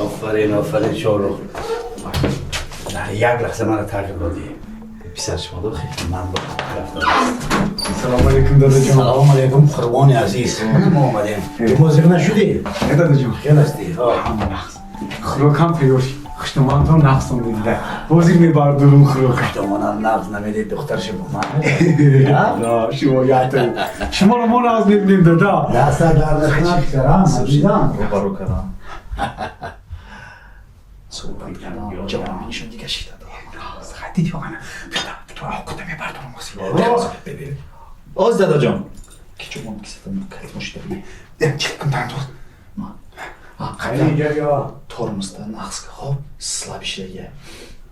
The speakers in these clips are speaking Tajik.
Офарин, офарин, Шоҳрух. Дар як лаҳза маро тағйир додӣ. Писар шумо дохил. Ман ба рафтам. Салом алейкум, дадаҷон. Салом алейкум, қурбони азиз. Мана мо омадем. Шумо зиқ нашудӣ? Не, дадаҷон. Хел ҳастӣ? Ҳама нағз. Хӯрокам тайёр шуд. Хуштоманатон нағзтон дида. Ҳозир мебардорум хӯрока. Хуштомонам нағз намедид, духтарша бо ман. Да, шумо яту. Шуморо мо нағз мебинем, дада. Даста дард накунад, писарам, азизам. Рӯбарӯ кардам. Суҳбат ҷавон нишон дига шида дада. Диди оғана. Ту ҳуқуқта мебардорум ҳозир. Оз дадаҷон. Ки чумон кисатам калит мошида. Чек кун дандоз. Тормозда нағз хоб, слабишдага.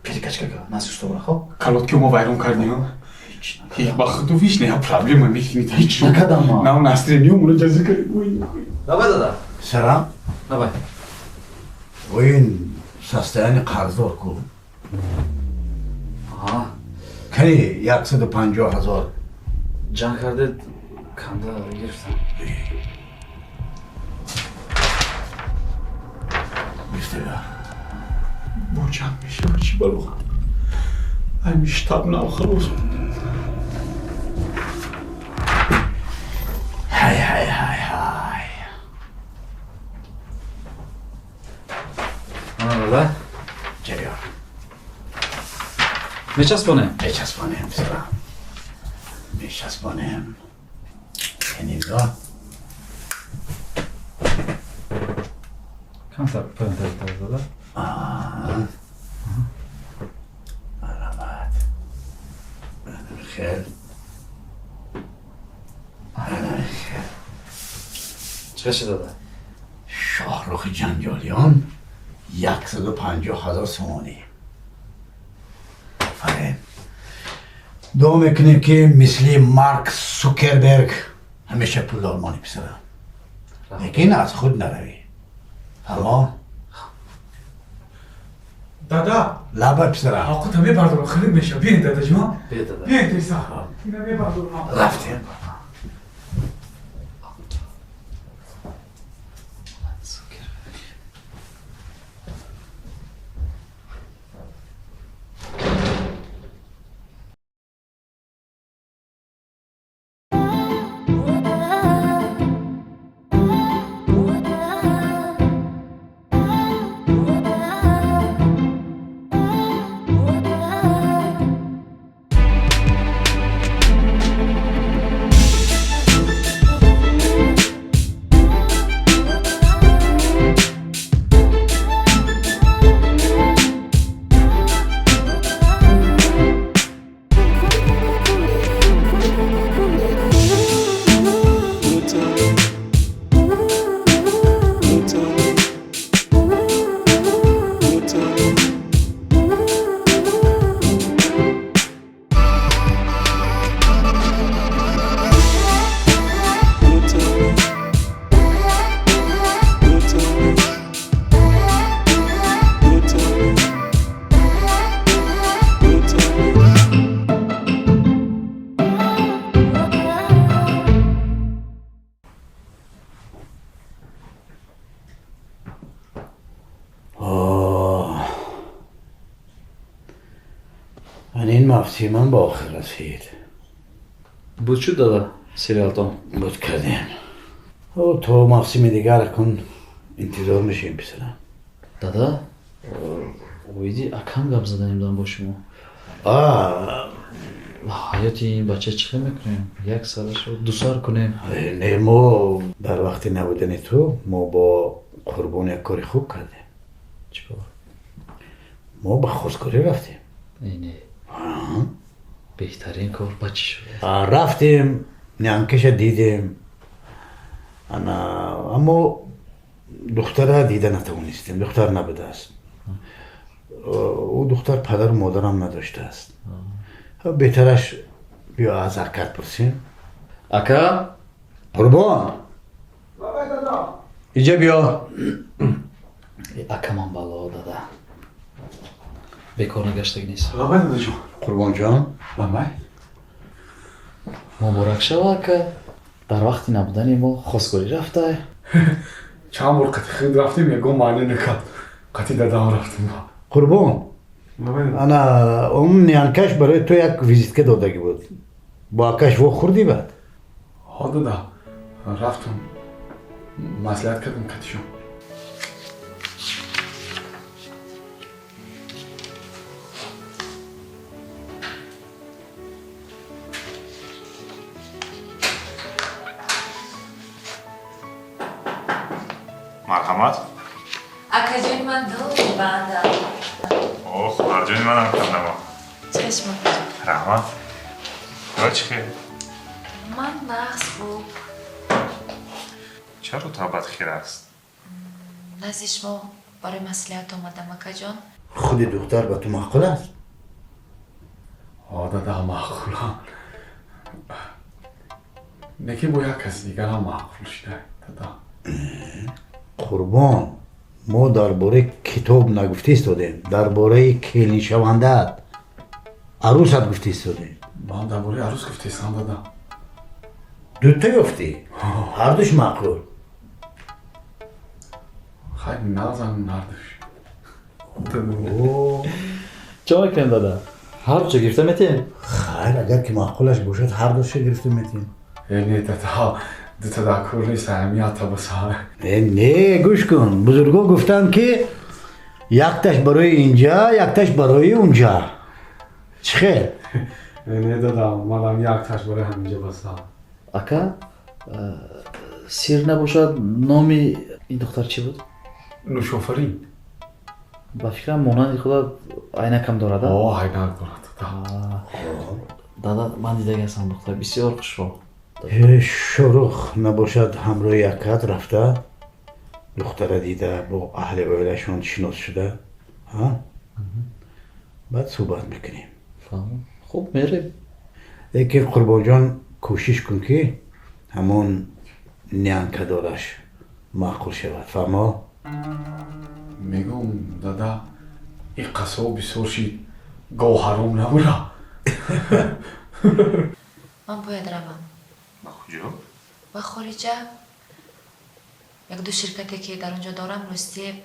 Перекачка ка, наси устобра хоб. Колодки мо вайрон кардем. Ба худу ҳеч не проблема мекунед ҳеч. Накардам ма. На настроение муро ҷазир кардем. Давай, дада. Писарам, Давай. ин состояние қарздор ку. А, Кани 150 000. Ҷанг кардед, канда гирифтам. Гирифта. Бо чанд мешава, чӣ бало. Ами штаб нав халос. Ҳай, ҳай, ҳай, ҳай. Ана, дада. Ҷариён. Мечаспонем. Мечаспонем, писарам. Мечаспонем. Яъне нигоҳ. Камтар поёнтар, дада. Марҳамат. Хел. Хел. Чӣ шуд, дада? Шоҳрухи Ҷанҷолиён 150 000 сомонӣ. Офарин. Дуо мекунем, ки мисли Марк Сукерберг ҳамеша пулдор монӣ, писарам. Лекин аз худ наравӣ. Фаҳмо? Дада, Лаба, писарам. ҳуқуқта мебардорум, хунук мешава. Биёед, дадаҷон. Биё, дада. Биёед, теза. Ина мебардорум. Рафтем. آه. من این мавсимам ба охир расид. Буд шуд, дада, сериалтон. Буд кардем. О, то мавсими дигар кун интизор мешем, писарам. Дада, оиди акам гап заданем дам бо шумо. А, ҳаёти ин бача чӣ хел мекунем? Як сарашо дусар кунем. Не, мо дар вақти набудани ту мо бо Қурбон як кори хуб кардем. Чӣ кор? Мо ба хостгорӣ рафтем. Не, беҳтарин кор ба чӣ шуд? А, рафтем, нянкаша дидем. Ана, аммо духтара дида натавонистем, духтар набудааст. Ӯ духтар падару модарам надоштааст. Беҳтараш биё аз акат пурсем. Ака. Қурбон, иҷа биё. Акаман бало, дада, бекор нагаштагӣ нест. Лабай, дадаҷон. Қурбонҷон. Лабай. Муборак шава, ака, дар вақти набудани мо хостгорӣ рафтай. Чанд бор қати худ рафтем, ягон маъне накард. Қати дадам рафтем. Қурбон, ана он нянка ш барои ту як визитка додагӣ буд, бо акаш вохӯрдӣ баъд? Ҳо, дада, рафтам, маслиҳат кардам қатишон. Марҳамат. Акаҷони ман дилбандам. О, хоҳарҷони манам кардамо. Чашм, акаҷон. Раҳмат. Ё чӣ хел? Ман нағз, хуб. Чаро табъат хир аст? Назди шумо барои маслиҳат омадам, акаҷон. Худи духтар ба ту маъқул аст? Ҳо, дада, маъқулам. Неки бо як каси дигарам маъқул шуда, дада. Қурбон, мо дар бораи китоб нагуфта истодем, дар бораи келиншавандаат, арӯсат гуфта истодем. Ман дар бораи арӯс гуфтаистам, дада. Дута ёфтӣ, ҳардуш маъқул? Хай, нағзан ҳардуш. Чо мекунем, дада? Ҳардуша гирифта метиҳем? Хайр, агар ки маъқулаш бошад, ҳардуша гирифта метиҳем. Э, не, дада, дута дар кор нест, аҳамията баса. Э, не, гӯш кун, бузургҳо гуфтанд, ки якташ барои инҷа, якташ барои унҷа. Чӣ хел? Э, не, дада, манам якташ барои ҳаминҷа баса. Ака, сир набошад, номи ин духтар чӣ буд? Нӯшофарин. Ба фикрам, монанди худат айнакам дорад, а? О, айнак дорад, дада. Дада, ман дидаги ҳастам, духтар бисёр хушрӯ. Э, Шорух, набошад, ҳамроҳи акат рафта, духтара дида, бо аҳли оилашон шинос шуда, баъд суҳбат мекунем. Фаҳмам, хуб, мерем. Лекин, Қурбонҷон, кӯшиш кун, ки ҳамон нянка дораш маъқул шавад, фаҳмо? Мегӯм, дада, ин қассоб бисёр шид, гов ҳаром набура. Ман бояд равам. Ба куҷо? Ба хориҷа. Якду ширкате, ки дар он ҷо дорам, ростӣ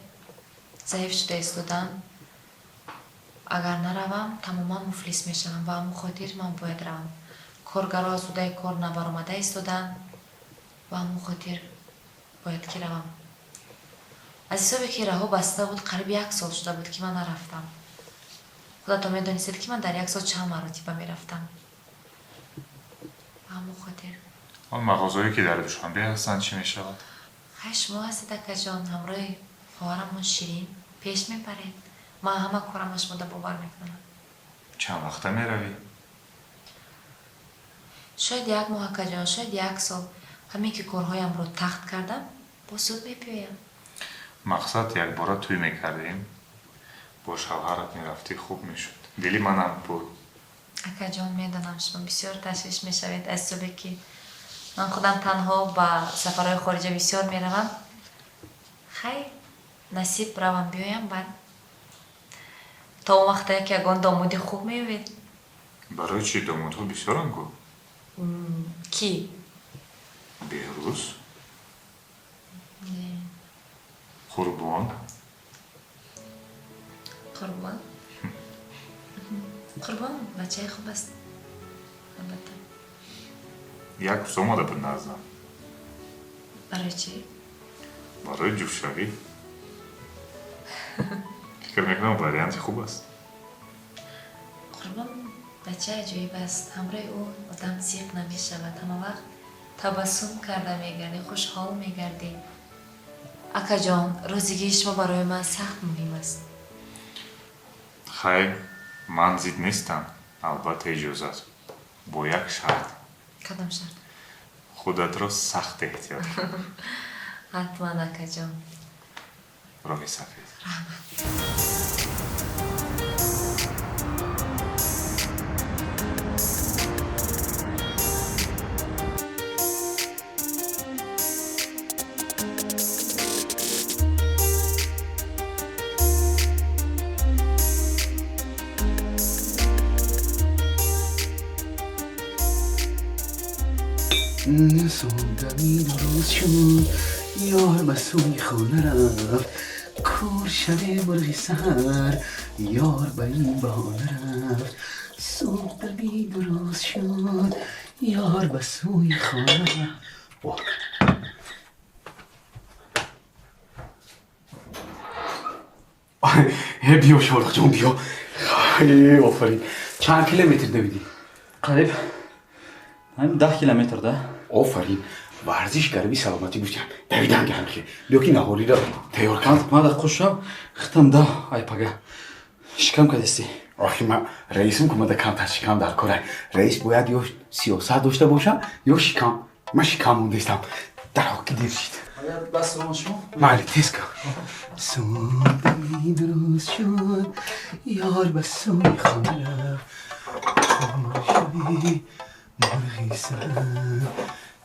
заиф шуда истодам. Агар наравам, тамоман муфлис мешавам. Ба ҳамон хотир ман бояд равам. Коргаро аз уҳдаи кор набаромада истоданд. Ба ҳамон хотир бояд ки равам. Аз ҳисобе ки раҳо баста буд, қариб як сол шуда буд, ки ман нарафтам. Худатон медонистед, ки ман дар як сол чанд маротиба мерафтам. Ба ҳамон хотир. Он мағозаҳое, ки дар Душанбе ҳастанд, чӣ мешавад? Хай, шумо ҳастед, акаҷон, ҳамроҳи хоҳарамон Ширин пеш мебаред. Ман ҳама корама шумода бовар мекунам. Чанд вақта меравӣ? Шояд як моҳ, акаҷон, шояд як сол. Ҳамин ки корҳоямро тахт кардам, боз зуд мебиёям. Мақсад, якбора тӯй мекардем, бо шавҳарат мерафтӣ, хуб мешуд, дили манам буд. Акаҷон, медонам, шумо бисёр ташвиш мешавед, аз ҳисобе ки ман худам танҳо ба сафарҳои хориҷа бисёр меравам. Хай, насиб, равам, биёям, баъд то он вақта ки ягон домоди хуб меёбед. Барои чӣ? Домодҳо бисёранд ку. Кӣ? Беҳрӯз. Не. Қурбон. Қурбон? Қурбон бачаи хуб аст, албатта. Як рӯз омада буд наздам. Барои чӣ? Барои ҷуфтшавӣ. Фикр мекунам, варианти хуб аст. Қурбон бачаи аҷоиб аст. Ҳамроҳи ӯ одам зиқ намешавад, ҳама вақт табассум карда мегардӣ, хушҳол мегардӣ. Акаҷон, розигии шумо барои ман сахт муҳим аст. Хай, ман зид нестам, албатта, иҷозат бо як шарт. Кадом шарт? Худатро сахт эҳтиёт кун. Ҳатман, акаҷон. Роҳи сафед. Раҳмат. Субҳдами дуруст шуд. Ёр ба сӯи хона рафт, кур шави мурғи саҳар, ёр ба ин баҳона рафт. Субҳдами дуруст шуд, ёр ба сӯи хона рафт. Биё, Шоҳрухҷон, биё. Офарин. Чанд километр давидӣ? Қариб 10 километр да. Офарин. Варзиш гарби саломатӣ гуфтям. Давидан гармхе. Биё ки наҳориро тайёр кардам. Ман да хушам, хитам да ай пага. Шикам кадисти. Охи ман раисм ку мада камтар шикам дар корай. Раис бояд ё сиёсат дошта бошам, ё шикам. Ман шикам мондастам. Дар ҳоки дер шид. Даст рома шумо? Майли, тез кун. Субҳдами дуруст шуд, ёр ба сӯи хона рафт. Шави мурғи саҳар,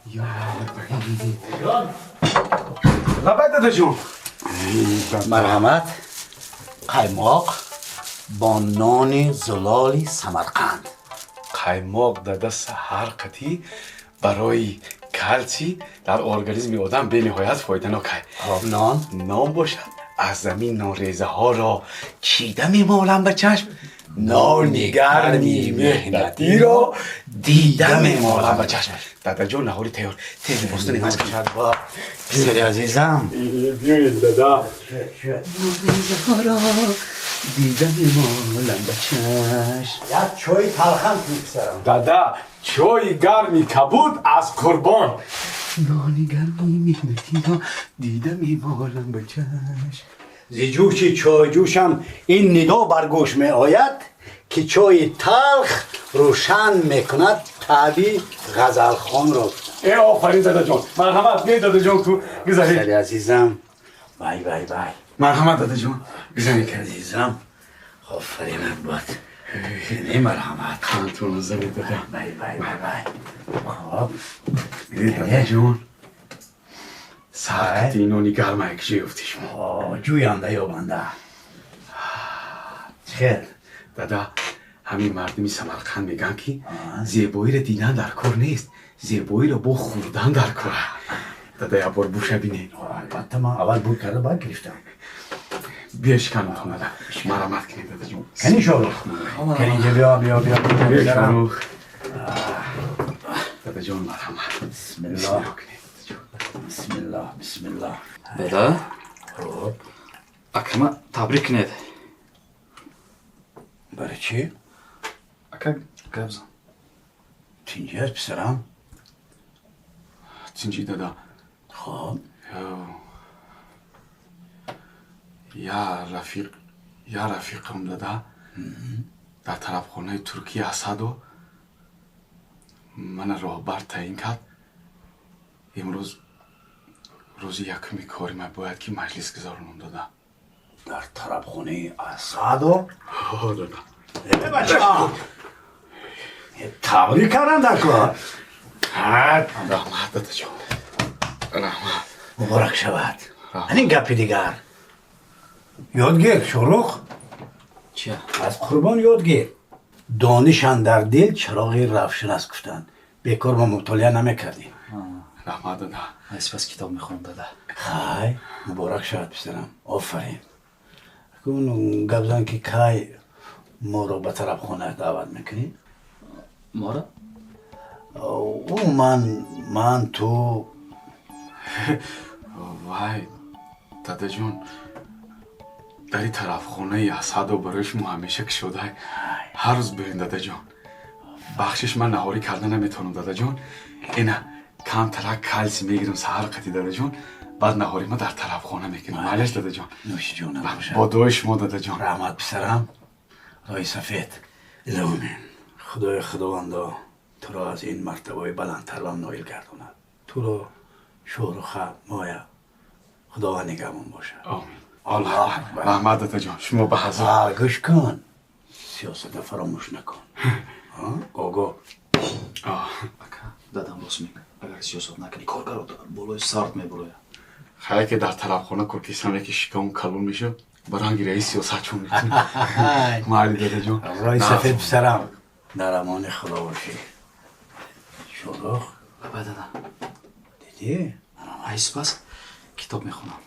ёр ба ин. Лабай, дадаҷон. Марҳамат, қаймоқ бо нони зулоли Самарқанд. Қаймоқ, дада, саҳар қатӣ барои калсий дар организми одам бениҳоят фоиданок ай. Хоб, нон? Нон бошад, аз замин нонрезаҳоро чида мемолам ба чашм, нони гарми меҳнатиро дида мемолам ба чашм. Дадаҷон, наҳори тайёр, тез либосто иваз кун. Писари азизам. Биёед, дада. Нонрезаҳоро дида мемолам ба чашм. Як чойи талхам кун, писарам. Дада, чойи гарми кабуд аз қурбон. Нони гарми меҳнатиро дида мемолам ба чашм. Зи ҷӯши чойҷӯшам ин нидо бар гӯш меояд, ки чойи талх рӯшан мекунад таби ғазалхонро. Э, офарин, дадаҷон. Марҳамат, биёед, дадаҷон, ку гузаред. Писари азизам, вай, вай, вай. Марҳамат, дадаҷон, гузаред. Азизам, офаринат бод. Не, марҳамат. Қандтон занед, дада. Вай, вай, вай, вай. Хоб. Дадаҷон, сахти нони гарма якҷо ёфтӣ шумо. Ҷӯянда ёбанда. Чӣ хел? Дада, ҳамин мардуми Самарқанд мегӯянд, ки зебоиро дидан дар кор нест, зебоиро бо хӯрдан дар кор. Дада, як бор буша бинед. Албатта, ман аввал бӯй карда, баъд гирифтам. Биё, шиканатон, дада, марҳамат кунед, дадаҷон. Кани, Шоҳрух, кани инҷа, биё, биё, биё. Биё, Шоҳрух. Дадаҷон, марҳамат. Бисмиллоҳ, бисмиллоҳ, бисмиллоҳ. Дада, акама табрик кунед. Барои чӣ? Ака, гап зан. Тинҷӣ аст, писарам? Тинҷӣ, дада. Хоб. Я рафиқ, я рафиқам, дада, дар тарафхонаи Туркия Асадо мана роҳбар таъин кард. Имрӯз рӯзи якуми кори ман, бояд ки маҷлис гузаронам, дада. Дар тарабхонаи Асадо? Дада. Э, бача, табрик кардам дар кор. Раҳмат, дадаҷон, раҳмат. Муборак шавад. Ҳамин гапи дигар ёд гир, Шоҳрух. Чия? Аз Қурбон ёд гир. Дониш андар дил чароғи равшан аст, гуфтанд. Бекор мо мутолиа намекардем. Раҳмат, дада. Сипас китоб мехонам, дада. Хай, муборак шавад, писарам, офарин. Акун гап зан, ки кай моро ба тарабхона даъват мекунӣ? Мора? Умуман, ман, ту. Вай, дадаҷон, дари тарафхонаи Асадо барои шумо ҳамеша кушода, ҳар рӯз биёед, дадаҷон. Бахшиш, ман наҳорӣ карда наметавонам, дадаҷон. Ина камтарак калсий мегирам саҳар қатӣ, дадаҷон, баъд наҳорӣ ма дар тарафхона мекунам. Майлаш, дадаҷон? Нӯши ҷонам бошад. Бо дуои шумо, дадаҷон. Раҳмат, писарам, роҳи сафед. Илоҳумин, Худои Худовандо, туро аз ин мартабаи баландтарам ноил гардонад, туро, Шоҳруха, моя Худованд нигаҳбон бошад. Омин. Аллоҳ акбар. Раҳмат, дадаҷон, шумо ба ҳазор. Гӯш кун, сиёсата фаромӯш накун, гого. Ака, дадам рост мегӯяд, агар сиёсат накунӣ, коргаро болои сард мебурояд. Хая, ки дар тарабхона куркисам, яки шикам калон мешуд, ба ранги раис сиёсат чун мекунӣ. Майли, дадаҷон. Роҳи сафед, писарам, дар амони Худо бошӣ, Шоҳрух. Ба, дада. Дидӣ? Ай, сипас Китоб мехонам.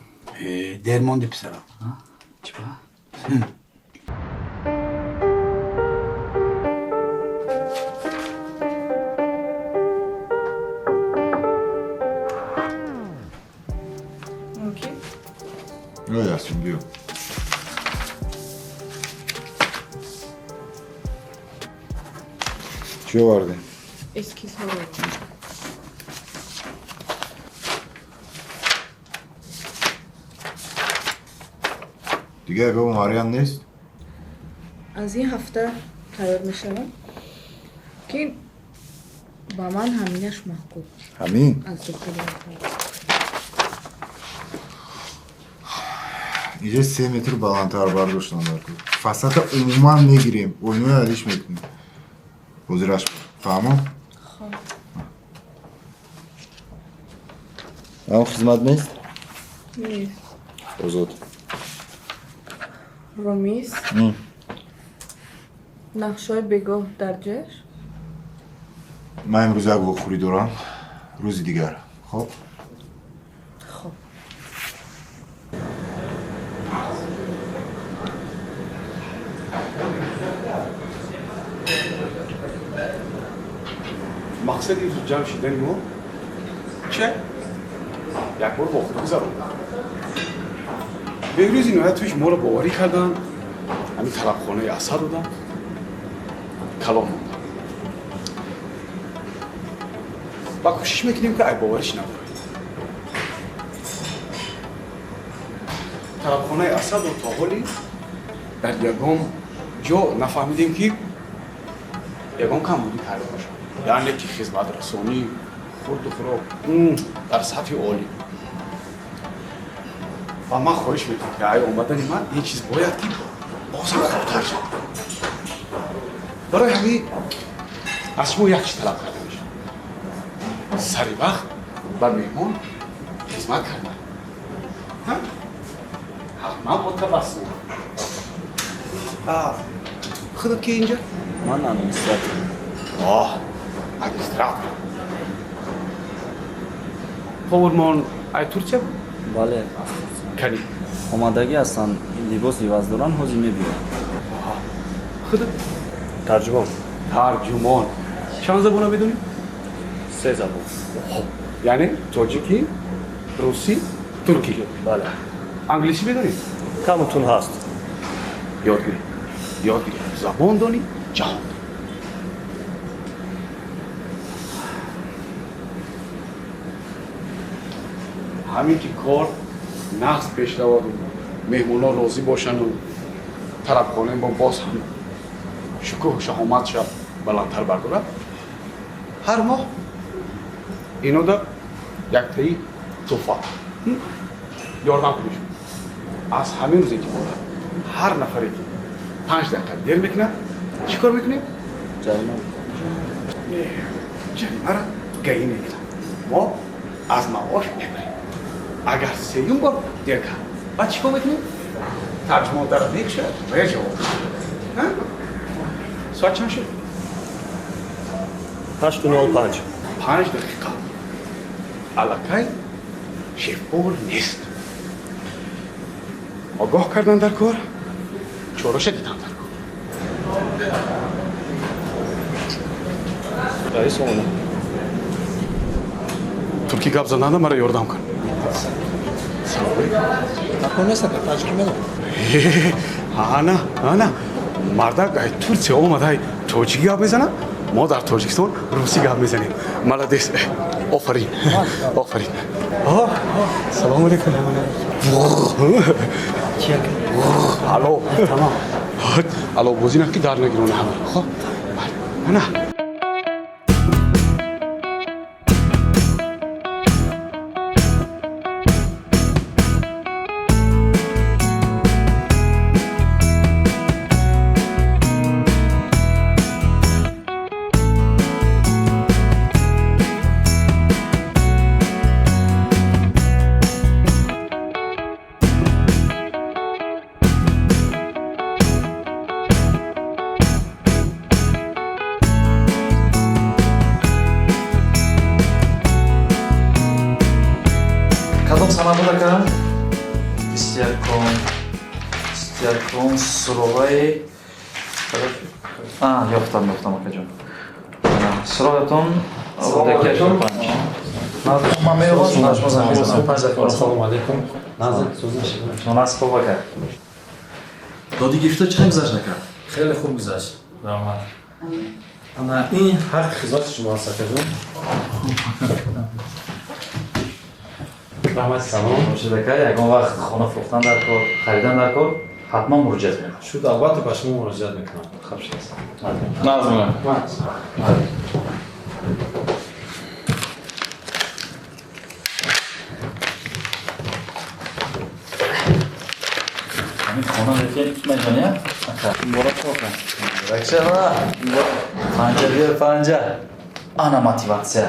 Дер монди, писарам. Чӣ ба? Мумкин? Ясин, биё. Чӣ овардем? Эскизҳоро. Дигар ягон вариант нест? Аз ин ҳафта тайёр мешавам, ки ба ман ҳаминаш маъқул. Ҳамин? Аз дохили. Инҷа 3 метр баландтар бардоштан дар кор. Фасада умуман мегирем, ойнои алиш мекунем. Ҳозираш фаҳмо? Хоб. Ам хизмат нест? Нест. Озод. Ромиз, нақшҳои бегоҳ дар ҷояш? Ман имрӯз як вохӯрӣ дорам, рӯзи дигар, хоб? Хоб. Мақсади ҷамъ шидани мо че? Як бор вохӯрӣ гузарон. Беҳрӯзи ниҳоятиш моро боварӣ карданд, ҳамин талабхонаи Асад доданд, калом монданд ва кӯшиш мекунем, ки ай бовариш набурем. Талабхонаи Асадро то ҳоли дар ягон ҷо нафаҳмидем, ки ягон камбудӣ карда бошад, яъне ки хизматрасонӣ, хурду хӯрок дар сатҳи олӣ. Ва ман хоҳиш мекунам, ки ай омадани ман ин чиз бояд ки бозам хубтар шавад. Барои ҳамин аз шумо як чиз талаб карда мешавад: сари вақт ба меҳмон хизмат кардан, ҳатман бо табассум. Худат ки инҷа? Ман администратор. Оҳ, администратор. Повармон ай Турсия? Бале. Кани? Омадагӣ ҳастанд, либос иваз доранд, ҳозир мебиёянд. Худат? Тарҷумон. Тарҷумон. Чанд забона медонӣ? Се забон. Яъне тоҷикӣ, русӣ, туркӣ? Бале. Англисӣ медонӣ? Камутун ҳаст. Ёд гирӣ, ёд гирӣ. Забон донӣ, ҷаҳон. Ҳамин ки кор нағз пеш раваду меҳмонҳо розӣ бошанду тарабхонаи мо боз ҳам шукӯҳу шаҳоматша баландтар бардорад, ҳар моҳ инода яктаи тӯҳфа ёрдам куниш. Аз ҳамин рӯз эътибора ҳар нафаре ки 5 дақиқа дер мекунад, чӣ кор мекунем? Ҷарима. Ҷаримаро ГАИ мегирад, мо аз маош мебарем. Агар сеюм бор дер кард, баъд чӣ кор мекунем? Тарҷумон дара мекушад ва я ҷавоб. Соат чанд шуд? 8:05. 5 дақиқа аллакай шеф-повар нест. Огоҳ кардан дар кор, чораша дидан дар кор. Раис омада. Туркӣ гап заданда мара ёрдам кун. Салом алейкум. Такон нест, ака, таҷикӣ медонам. Ана, ана, мардак ай Турсия омадай, тоҷикӣ гап мезанад, мо дар Тоҷикистон русӣ гап мезанем. Молодец, офарин, офарин. Салому алейкум. Алло. Тамом. Алло, бозӣ на, ки дар нагирона ҳама. Хоб, ана. Кадом сана буд, ака? 21-ум. 21-ум суроғаи. А, ёфтам, ёфтам, акаҷон. Суроғатон Рӯдакӣ 85. Ман меёбам, шумо занг мезанам. 5 дақиқа. Ассалому алайкум. Назр, сӯзин. Нас хуб, ака. Доди гирифта чӣ гузашт, ака? Хеле хуб гузашт. Раҳмат. Ана ин ҳаққи хизмати шумо аст, акаҷон. Раҳмати салом. Бошед, ака, ягон вақт хона фурӯхтан дар кор, харидан дар кор, ҳатман муроҷиат мекунам. Шуд, албатта ба шумо муроҷиат мекунам. Хуб шудааст. Назм. Ҳамин хона лекин меҷония? Ака, муборак ака. Муборак шава. Панҷа биёр, панҷа. Ана мотиватсия.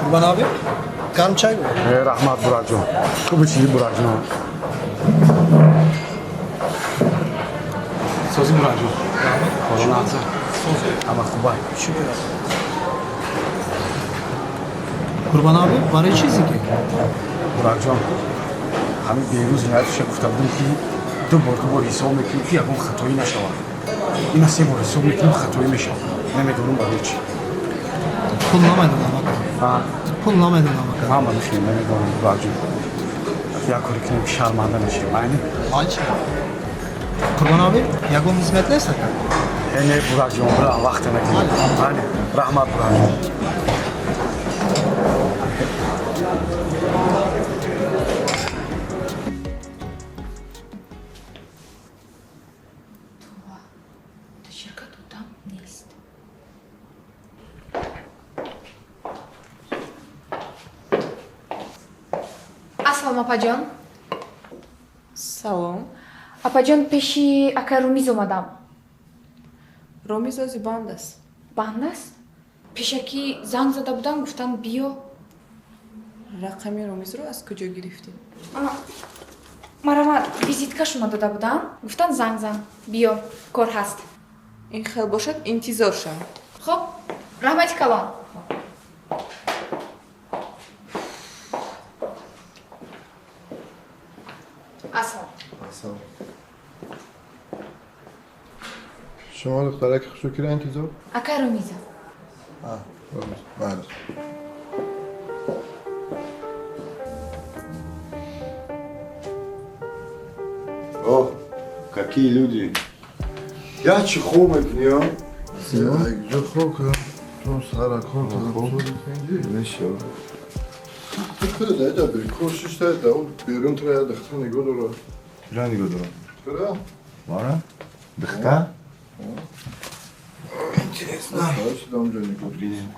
Qurban abi, гарм чай буд? Раҳмат, Буракҷон. Хуби чизи, Буракҷон? Сози, Буракҷон. Корона аза. Ҳама хубай. Қурбон аби, барои чизе ки? Буракҷон, ҳамин берӯз ниҳоятша гуфта будем, ки ду бор, ду бор ҳисоб мекунем, ки ягон хатоӣ нашавад. Ина се бор ҳисоб мекунем, хатоӣ мешавад. Намедонам барои чӣ. Пул намедонам, ака. Пул намедонам, ака. Ман мехем, намедонам, Буракҷон. Як коре кунем, ки шарманда нашем, айни? Айчи? Қурбон аби, ягон хизмат нест, ака? Не, Буракҷон, бира, вақте накунем. Айни, раҳмат, Буракҷон. Дар ширкат одам нест. Ассалом, апаҷон. Салом. Апаҷон, пеши акай Румиз омадам. Ромиз ози банд аст. Банд аст? Пешакӣ занг зада будам, гуфтанд биё. Рақами Ромизро аз куҷо гирифтӣ? Марамат, визиткашона дода будам, гуфтанд занг зан, биё, кор ҳаст. Ин хел бошад, интизор шав. Хуб, раҳмати калон. Ассалом. Ассалом. Шумо духтараки хушрӯкиро интизор? Акай Румиза. Ромиз. Бале. О, какие люди! Я чӣ хоб мекунӣ, а? Ҷо хоб кардам. Ту сара кор кардам. Мешава. Ту хеле даида бекор шишта, да берун тура як духтар нигоҳ дора. Кира нигоҳ дорам? Тура? Мара? Духтар? Интересно. Шуда онҷо нигоҳ. Бинем.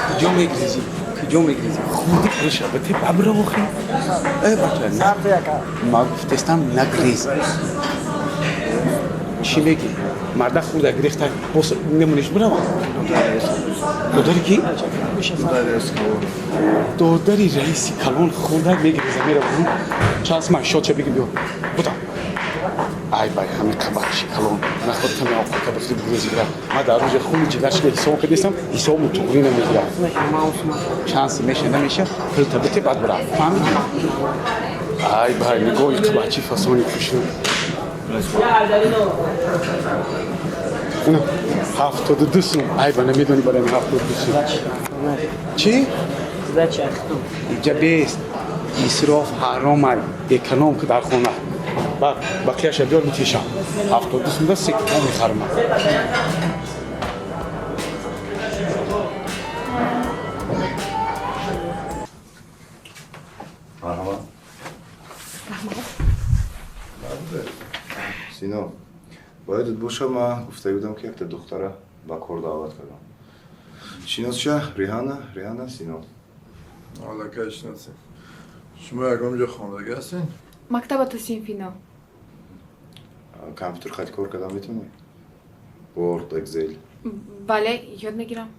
Куҷо мегрезӣ? Куҷо мегрезӣ? Хурди хӯриша ба те бабра охи. Э, бача, ма гуфтестам, нагрез. Чӣ мегӣ? Марда хурда гирехта, бос мемониш, бирава. Додари ки? Додари раиси калон хурда мегреза, мера. Час ман шотша бигим, биё. Бутам. Ай бай, ҳами қабахши калон. Наход ками овқата бихӯри, бугрези гирам. Ман дар рӯзи хуни ҷигаршида ҳисоб кардестам, ҳисобу туғрӣ намегирам. Шанси меша намеша, пулта бите, баъд бирав. Фаҳмидӣ? Ай бай, нигоҳи қабахчи фасони пӯшида. 72 сум. Ай ба, намедонӣ барои 72 сум. Чӣ? Иҷа бест. Исроф ҳаром ай. Эконом ки дар хона. Баъд бақияша биёр, мекешам. 72 сумда се китоб мехарам. Марҳамат. Сино, боядат боша, ман гуфта будам, ки якта духтара ба кор даъват кардам. Шиносша, Риҳана, Риҳана, Сино. Аллакай шиносем. Шумо ягон ҷо хондагӣ ҳастен? Мактаба то синфи нав. Компютер хати кор кардан метавонӣ? Word, Excel? Бале, ёд мегирам.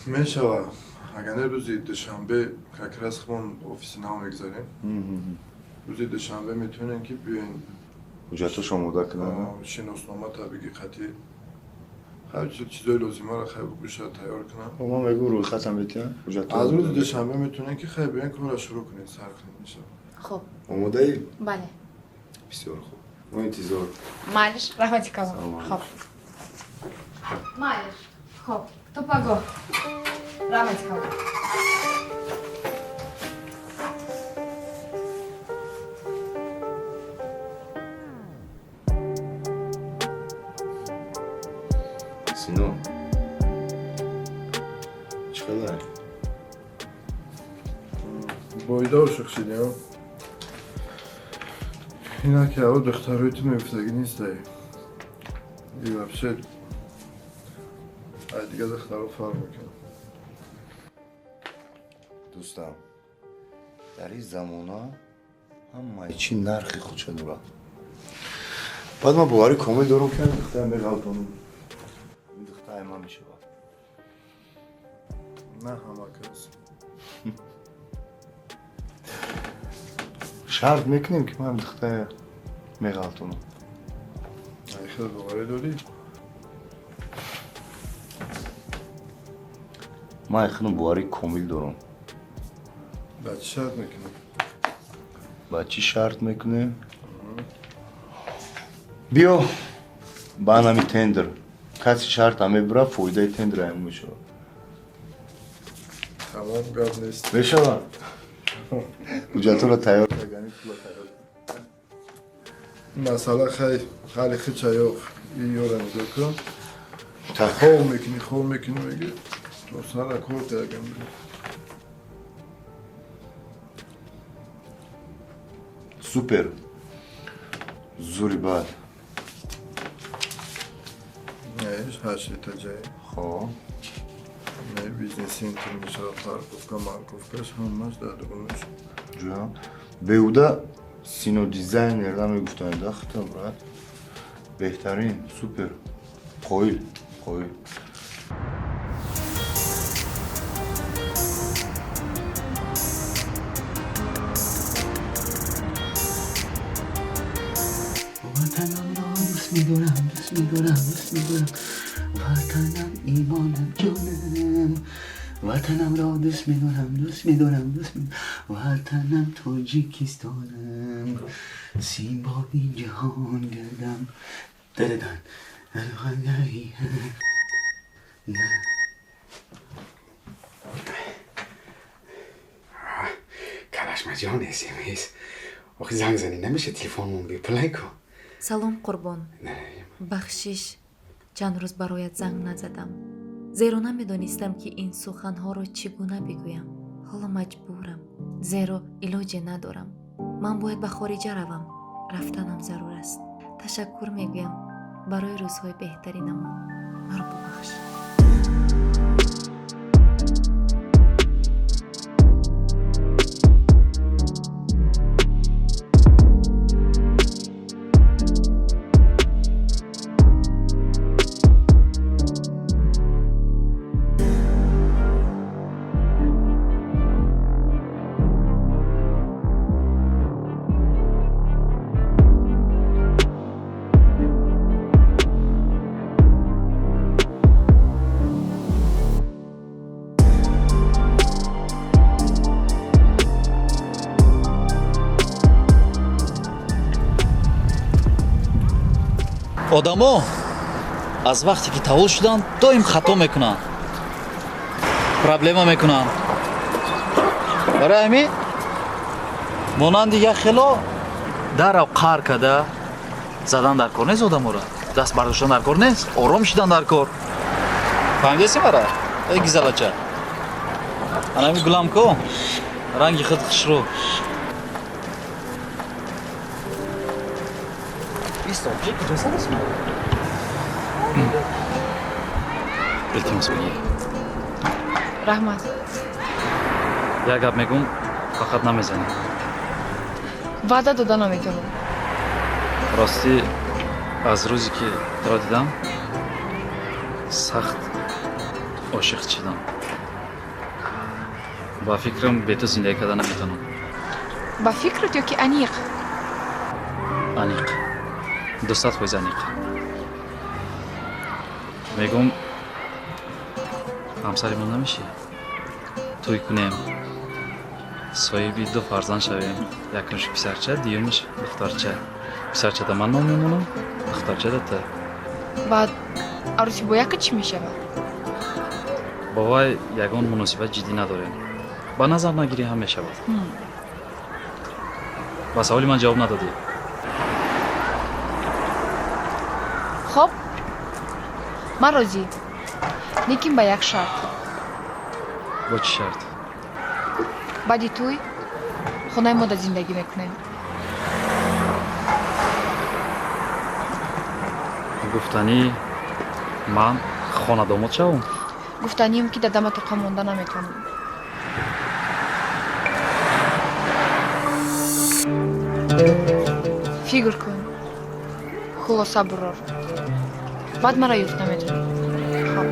Мешава. Агар не, рӯзи душанбе как раз худмон офиси нав мегзарем. Рӯзи душанбе метавонем, ки биёен. Ҳуҷҷатҳош омода кунам? Шиноснома табиги қатъӣ. Хай, чизои лозимаро хай бугӯша тайёр кунам. Ман мегӯм, рӯйхатам битиям, ҳуҷҷатҳо. Аз рӯзи душанбе метавонем, ки хай биёен, корро шурӯъ кунем, сар кунем, иншалло. Хуб. Омодаӣ? Бале. Бисёр хуб. Мо интизор. Майлиш, раҳмати калон. Хоб. Майлиш. Хоб. То пагоҳ. Раҳмати калон. Сино, чӣ хелай? Бойдор шух шидем. Инак ҳаво духтарои ту мегуфтагӣ нистай. И вообще ай дига духтаро фарқ мекунад. Дӯстам, дар ин замона ҳамаи чӣ нархи худша дорад. Баъд ман боварӣ комил дорам, ки ҳамин духтара меғалтонам. Ин духтар ман мешавад. На ҳама кас. Шарт мекунем, ки ман духтара меғалтонам. Ай, хел боварӣ дорӣ? Ман худам боварӣ комил дорам. Ба чӣ шарт мекунем? Ба чӣ шарт мекунем? Биё, ба анами тендер. Касе шарта мебура, фоидаи тендер аймон мешавад. Тамом, гап нест. Мешавад? Ҳуҷҷатҳоро тайёр кардани, пула тайёр. Масъала хай ҳали хича ёқ ёра нигоҳ кун. Хов мекунӣ, хов мекунӣ, мегӣ то сара кор кардагам. Супер. Зури бад. Не, ҳашт ҷай. Хоб. Не, бизнес центр мешавад, парковка, марковкаш ҳамаш дар дурунаш. Ҷоям. Беҳуда Сино дизайнер намегуфтанд, да, хита, брат. Беҳтарин, супер. Қоил, қоил. Ватанамро дӯст медорам, дӯст медорам, дӯст медорам. Ватанам имонам, ҷонам. Ватанамро дӯст медорам, дӯст медорам, дӯст медорам. Ватанам Тоҷикистонам. Симбои ҷаҳон гардам. Дададан. Карашмаҷон, смс. Охи занг занӣ намеша, телефонмон бепулай ку. Салом, Қурбон. Бахшиш, чанд рӯз бароят занг назадам, зеро намедонистам, ки ин суханҳоро чӣ гуна бигӯям. Ҳоло маҷбурам, зеро илоҷе надорам. Ман бояд ба хориҷа равам. Рафтанам зарур аст. Ташаккур мегӯям барои рӯзҳои беҳтаринамон. Маро бубахш. Одамо аз вақте ки таваллуд шуданд доим хато мекунанд, проблема мекунанд. Барои ҳамин монанди як хело дарав қаҳр карда задан дар кор нест, одаморо даст бардоштан дар кор нест, ором шидан дар кор. Фаҳмидаси мара? Эй гизалача, анами гулам ко ранги худ хушрӯ. Исто, куҷо садост? Илтимос, бигир. Раҳмат. Як гап мегӯм, фақат намезанӣ. Ваъда дода наметавонам. Ростӣ, аз рӯзе ки туро дидам, сахт ошиқ шидам. Ба фикрам, бе ту зиндагӣ карда наметавонам. Ба фикрат ё ки аниқ? Аниқ, 200% аниқ. Мегӯм, ҳамсари ман намешӣ? Тӯй кунем, соҳиби ду фарзанд шавем: якумш писарча, дуюмаш духтарча. Писарчада ман ном мемонам, духтарчада ту. Баъд арӯси бо яка чӣ мешавад? Бо вай ягон муносибат ҷиддӣ надорем, ба назар нагирӣ ҳам мешавад. Ба саволи ман ҷавоб надодӣ. Хоб, ман розӣ, лекин ба як шарт. Бо чӣ шарт? Баъди тӯй хонаи мо дар зиндагӣ мекунем. Гуфтанӣ, ман хонадомод шавам? Гуфтанием, ки дар дама тоқа монда наметавонам. Фикр кун, хулоса бурор, баъд мара ёфт наметавонӣ. Хоб.